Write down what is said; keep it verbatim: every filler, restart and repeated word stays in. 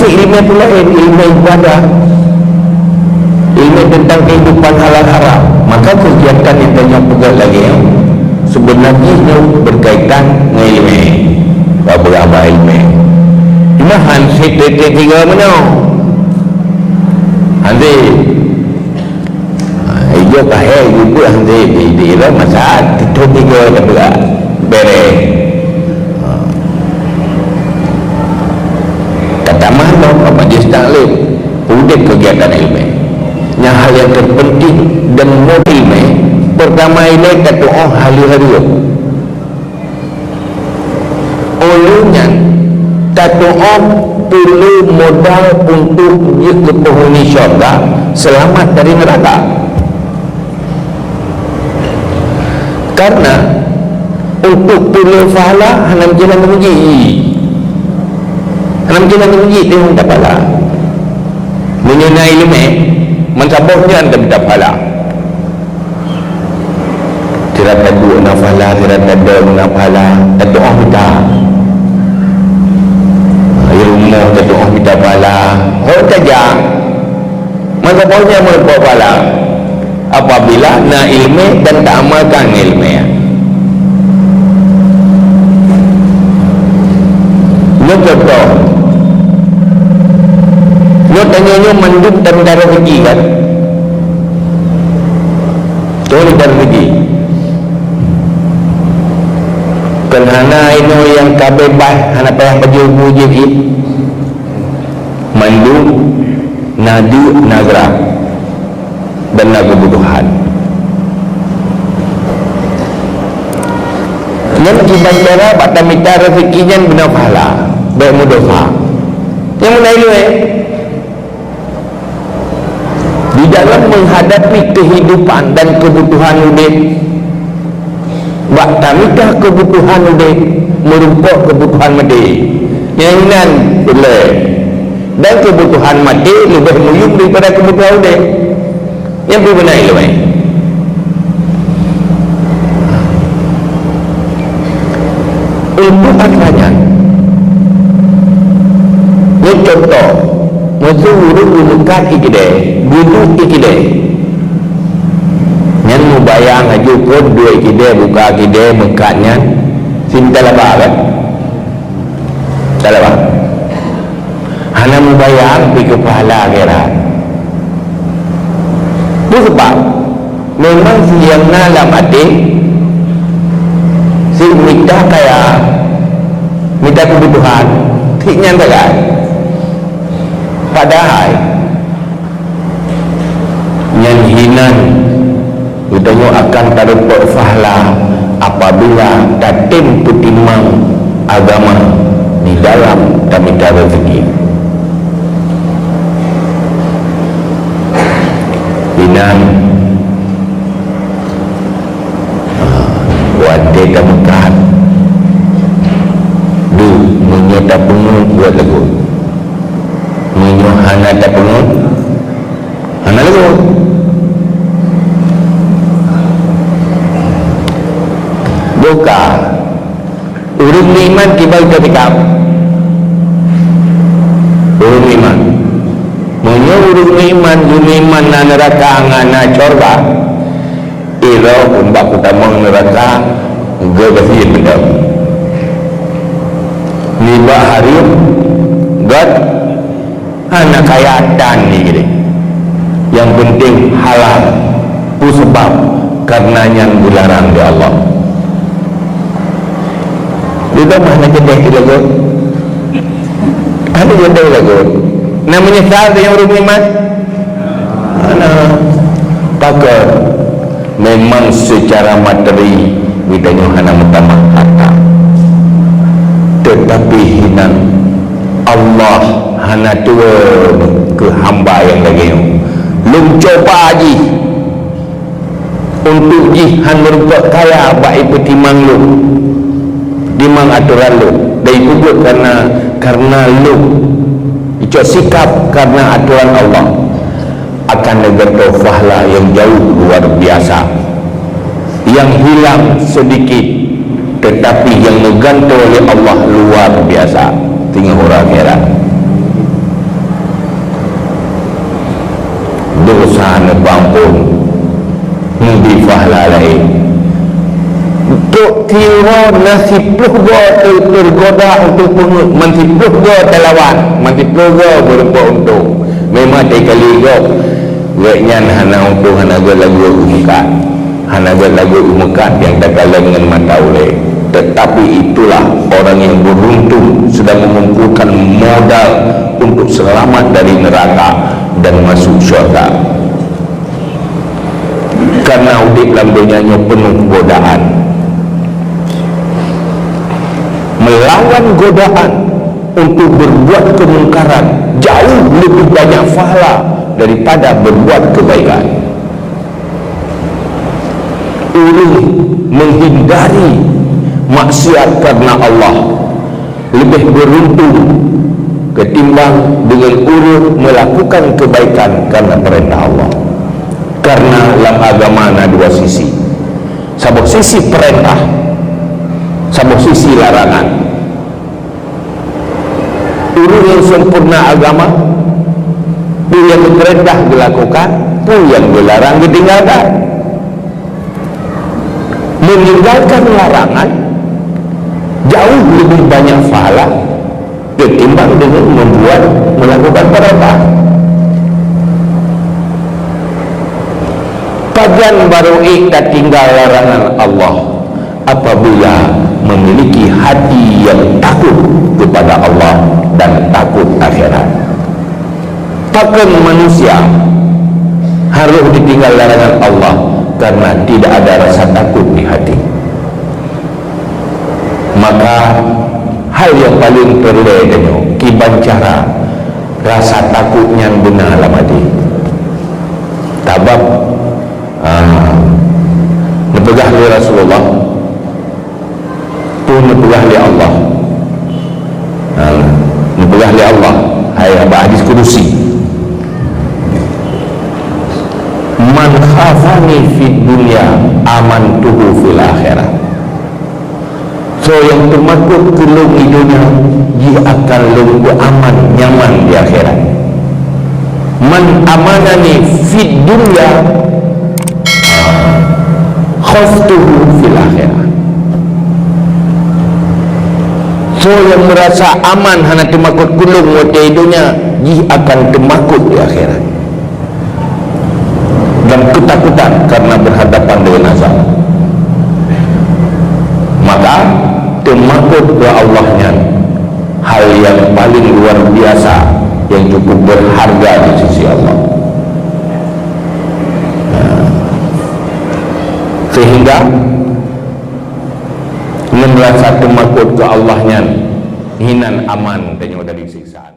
Ileumèe pula, eh, ileumèe ibadah, ileumèe teuntang keuhidupan halal haram. Maka keugiatan nyang tanyoe peugah lagèe nyoe, seubeuna jih nyoe beukaitan ngon ileumèe. Bak beuraba ileumèe. Cuma han sép tiep-tiep tiga meunyoe. Han sép. Ha, ijo kahé geupeue han sép di, di, di, masa tiep tiga dah beurah. Bèrèh. Ha. Tatamah lom bak majlis taklim, udép keugiatan ileumèe. Nyang hal nyang terpenting dan muhim ileumèe, peurtama ilèe tatu'oh haleue hareuem. Óh lheueh nyan, tatu'oh peue le modal untuk jeuet keu penghuni syurga, seulamat dari neuraka. Karena untuk peue le pahala hana meujalan keu meujiek. Hana meujalan keu meujiek teuh mita pahala. Meunyoe na ileumèe, meusaboh nyan teuh mita pahala. Sira taduek na pahala, sira tadong na pahala, tatu'oh mita. Di rumoh tatu'oh mita pahala. Ho tajak. Maka boh nyan meureumpok pahala. Apabila na ileumèe dan taamalkan ileumèe nyan. Nyoe contoh. Nyoe tanyoe nyoe mandum tanda rezeki kan? Tuhan iban rezeki. Kon hana inoe nyang ka beubaih, hana payah baju bu jih. Mandum na deuk na grah dan na keubutuhan. Nyan kiban cara bak tamita rezeki nyan beuna pahala, bèk meudosa. Nyang meunai luweh. Di dalam menghadapi kehidupan dan kebutuhan udép, bak tamita kebutuhan udép, meurumpok kebutuhan maté. Nyang inan ulèe. Dan kebutuhan maté leubeh muyuem daripada kebutuhan udép. Nyang pih beuna ileumèe. Untuk atra nyan, nyoe contoh, meuseu ureueng geumeukat i keudè, geuduek i keudè. Nyan mubayang laju phon duek i keudè, buka keudè, meukat nyan, si mita laba kan? Mita laba. Hana mubayang pih keu pahala akhirat. Peue sabab? Memang si nyang na lam até, si mita kaya, mita keubutuhan, si nyan sagai. Padahai, nyan hinan geutanyoe akan tarumpok pahala apabila tatem peutimang agama di dalam tamita rezeki. Inan, ah, watèe tameukat, duek, meunyoe tapeungeut buet lagoe. Meunyoe hana tapeungeut, hana leuôt. Boh ka, ureueng meuiman kiban ka sikap. Ureueng meuiman. Meunyoe ureueng meuiman, meuiman na neuraka ngon na syeuruga, ilôn umbak kutamong neuraka, geuh gasien beudôh. Nibak hareuem, gét Hana kaya tan jih. Nyang penting halal. Peue sabab? Karena nyan geularang lé Allah. Di teumpat hana keudeh di lagot. Hana keudeh lagot. Na meunyeusal teuh nyang ureueng meuiman? Hana. Pakon? Memang seucara materi geutanyoe hana meutamah harta. Teutapi hinan Allah hana tuwo keu hamba nyang lagèe nyoe. Lôn cuba jih untuk jih han meurumpok kaya bak ipeutimang lôn, timang atoran lôn, dan ipeubuet karena, karena lôn. Icok sikap karena atoran Allah. Akan neugantoe pahala nyang jauh luar biasa, nyang hilang sedikit, tetapi nyang neugantoe lé Allah luar biasa teungoh uroe akhirat. Hana peuampon, mudi pahala laén. Trok tiroe na siploh goe teu-, teugoda untuk peungét, man siploh goe talawan, man siploh goe beureumpok untông. Memang teuka lé gob, gobnyan hana untông, hana gét lagoe u meukat. Hana gét lagoe u meukat nyang takalon ngon mata ulée. Tetapi itulah orang yang beruntung sedang mengumpulkan modal untuk selamat dari neraka dan masuk syurga. Karena udép lam donya nyoe penuh godaan. Melawan godaan untuk berbuat kemungkaran jauh lebih banyak pahala daripada berbuat kebaikan. Ureuëng menghindari maksiat karena Allah lebih beruntung ketimbang dengan ureuëng melakukan kebaikan karena perintah Allah. Karena lam agama na dua sisi. Saboh sisi perintah, saboh sisi larangan. Ureuëng nyang sempurna agama, peue nyang geupeurintah geulakukan, peue nyang geularang geutinggalkan. Meninggalkan larangan jauh lebih banyak pahala ketimbang dengan membuat, melakukan perintah. Pajan barô ék tatinggai larangan Allah? Apabila memiliki hati yang takut kepada Allah dan takut akhirat. Pakon manusia harôh ditinggai larangan Allah karena tidak ada rasa takut di hati. Maka, hal nyang paleng peureulée tanyoe kiban cara rasa takot nyan beuna lam até. Sabab, ah, neupeugah lé Rasulullah, pun neupeugah lé Allah. Ah, neupeugah lé Allah, hai, bak hadis kudusi, "Man khafani fid dunya amantuhu fil akhirah." Soe nyang teumakot keu lôn di donya, jih akan lôn peuaman nyaman di akhirat. "Man amanani fid dunya, khaftuhu fil akhirah." Soe nyang meurasa aman hana teumakot keu lôn watée di donya, jih akan teumakot di akhirat. Dan ketakutan karena berhadapan dengan azab. Maka, teumakot keu Allah nyan hal nyang paleng luar biasa, nyang cukup berharga di sisi Allah. Sehingga, ngon rasa teumakot keu Allah nyan, hinan aman tanyoe dari siksa.